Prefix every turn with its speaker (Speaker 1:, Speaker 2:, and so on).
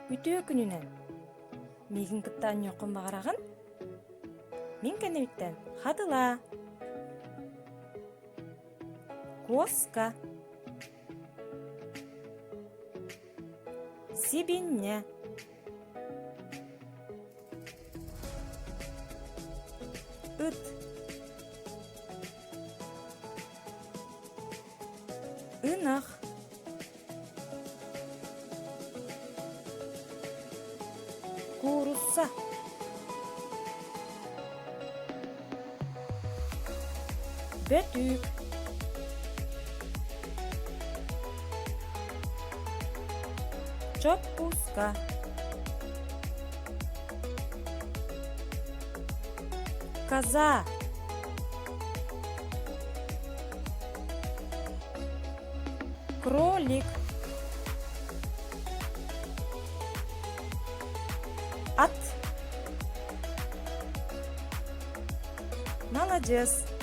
Speaker 1: Үтүө күнүнэн! Миигин кытта оонньуоххун баҕараҕын? Мин кэннибиттэн хатылаа! Куоска Сибинньэ Ыт Ынах Куурусса Бөтүүк Чоппууска Коза Кролик. Ат. Маладьыас.